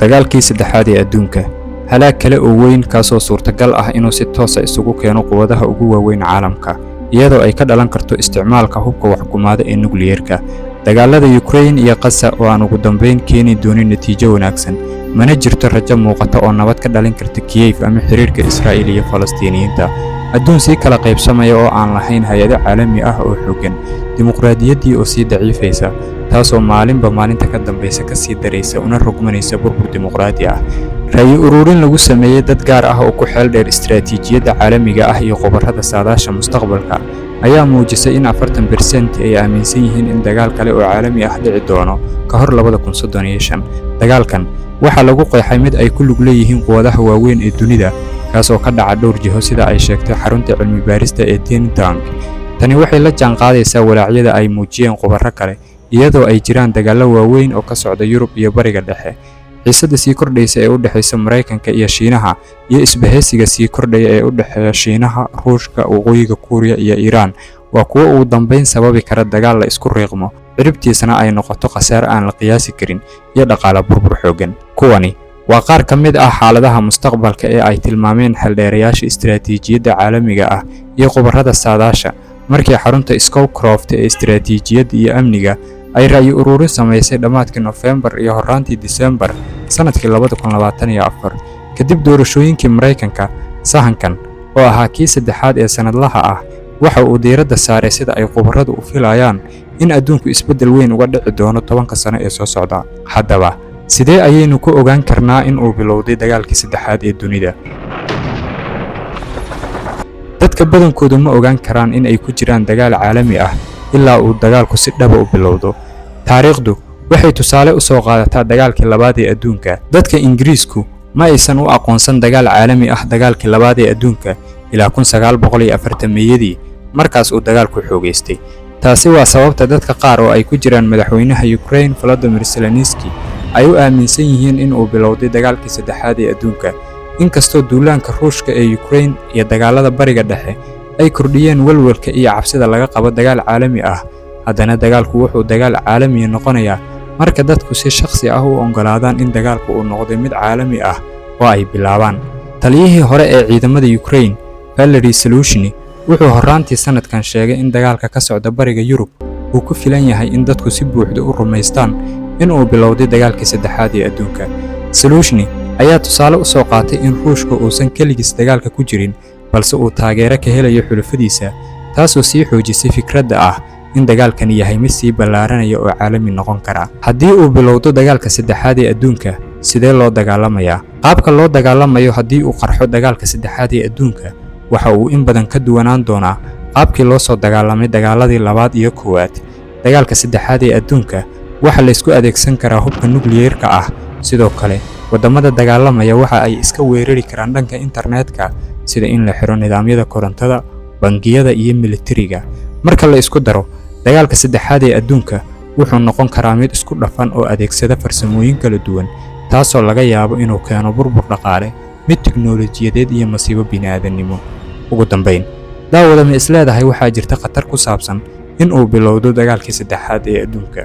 Dagaalkii saddexaad ee adduunka, halaag kale oo weyn, kaasoo suurtagal ah inuu si toosa isugu keeno quwadaha ugu waaweyn caalamka, iyadoo ay ka dhalan karto isticmaalka hubka wax gumaada ee nukliyeerka. Dagaalada Ukraine iyo Qasa oo aan ugu dambayn keeni doonin natiijo wanaagsan, mana jirto rajo muuqata oo nabad ka dhalin karta Kiyef ama xiriirka Israa'iil iyo Falastiiniyiinta. Adduun sii kala qaybsamaya oo aan lahayn hay'ado caalami ah oo xooggan. Dimuqraadiyaddii oo sii daciifaysa, taasoo maalinba maalinta ka dambaysa ka sii daraysa una rogmanaysa burbur dimuqraadi ah. Ra'yi ururin lagu sameeyey dad gaar ah oo ku xeel dheer istiraatiijiyadda caalamiga ah iyo khubarada saadaasha mustaqbalka ayaa muujisay in 40% ay aaminsan yihiin in dagaal kale oo caalami ah dhici doono ka hor 2035. Dagaalkan waxaa lagu qeexay mid ay ku lug leeyihiin quwadaha waaweyn ee dunida, kaasoo ka dhaca dhowr jiho, sida ay sheegtay xarunta cilmi baarista ee Think Tank. Tani waxay la jaanqaadaysaa walaacyada ay muujiyeen khubaro kale, iyadoo ay jiraan dagaallo waaweyn oo ka socda Yurub iyo Bariga Dhexe, xiisadda sii kordhaysa ee u dhexaysa Maraykanka iyo Shiinaha, iyo isbahaysiga sii kordhaya ee u dhexeeya Shiinaha, Ruushka, Waqooyiga Kuuriya iyo Iiraan waa kuwo ugu dambayn sababi kara dagaal la isku riiqmo, ciribtiisana ay noqoto khasaare aan la qiyaasi karin iyo dhaqaale burbur xooggan. Kuwani waa qaar ka mid ah xaaladaha mustaqbalka ee ay tilmaameen xeeldheerayaasha istiraatiijiyadda caalamiga ah iyo khubarada saadaasha markii xarunta Scowcroft ee istiraatiijiyadda iyo amniga ay ra'yi ururin samaysay dhammaadkii Nofembar iyo horraantii Disembar sanadkii 2024, kadib doorashooyinkii Maraykanka. Sahankan oo ahaa kii saddexaad ee sanadlaha ah waxa uu diiradda saaray sida ay khubaradu u filayaan in adduunku isbeddel weyn uga dhici doono 10-ka sano ee soo socda. Haddaba, sidee ayaynu ku ogaan karnaa in uu bilowday dagaalkii saddexaad ee dunida? Dadka badankoodu ma ogaan karaan in ay ku jiraan dagaal caalami ah ilaa uu dagaalku si dhaba u bilowdo. Taariikhdu waxay tusaale u soo qaadataa dagaalkii labaad ee adduunka. Dadka Ingiriisku ma aysan u aqoonsan dagaal caalami ah dagaalkii labaad ee adduunka ilaa 1940-meeyadii, markaas uu dagaalku xoogaystay. Taasi waa sababta dadka qaar, oo ay ku jiraan madaxweynaha Ukraine Volodymyr Zelensky, ay u aaminsan yihiin in uu bilowday dagaalkii saddexaad ee adduunka. Inkastoo duulaanka Ruushka ee Ukraine iyo dagaalada Bariga Dhexe ay kordhiyeen walwalka iyo cabsida laga qabo dagaal caalami ah, haddana dagaalku wuxuu dagaal caalamiya noqonayaa marka dadku si shakhsi ah u oggolaadaan in dagaalku uu noqday mid caalami ah oo ay bilaabaan. Taliyihii hore ee ciidamada Ukraine, Valery Zaluzhny, wuxuu horraantii sanadkan sheegay in dagaalka ka socda bariga Yurub uu ku filan yahay in dadku si buuxda u rumaystaan in uu bilowday dagaalkii saddexaad ee adduunka. Zaluzhny ayaa tusaale u soo qaatay in Ruushka uusan keligiis dagaalka ku jirin, balse uu taageero ka helayo xulafadiisa, taasoo sii xoojisay fikradda ah in dagaalkani yahay mid sii ballaaranaya oo caalami noqon kara. Haddii uu bilowdo dagaalka saddexaad ee adduunka, sidee loo dagaalamayaa? Qaabka loo dagaalamayo haddii uu qarxo dagaalka saddexaad ee adduunka waxa uu in badan ka duwanaan doonaa qaabkii loo soo dagaalamay dagaaladii labaad iyo koowaad. Dagaalka saddexaad ee adduunka waxa la isku adeegsan karaa hubka nukliyeerka ah. Sidoo kale, waddamada dagaalamaya waxa ay iska weerari karaan dhanka internetka, sida in la xiro nidaamyada korontada, bangiyada iyo militariga. Marka la isku daro, dagaalka saddexaad ee adduunka wuxuu noqon karaa mid isku dhafan oo adeegsada farsamooyin kala duwan, taasoo laga yaabo inuu keeno burbur dhaqaale, mid tiknoolajiyadeed iyo masiibo bini'aadannimo. Ugu dambayn, daawada, ma isleedahay waxaa jirta khatar ku saabsan in uu bilowdo dagaalkii saddexaad ee adduunka?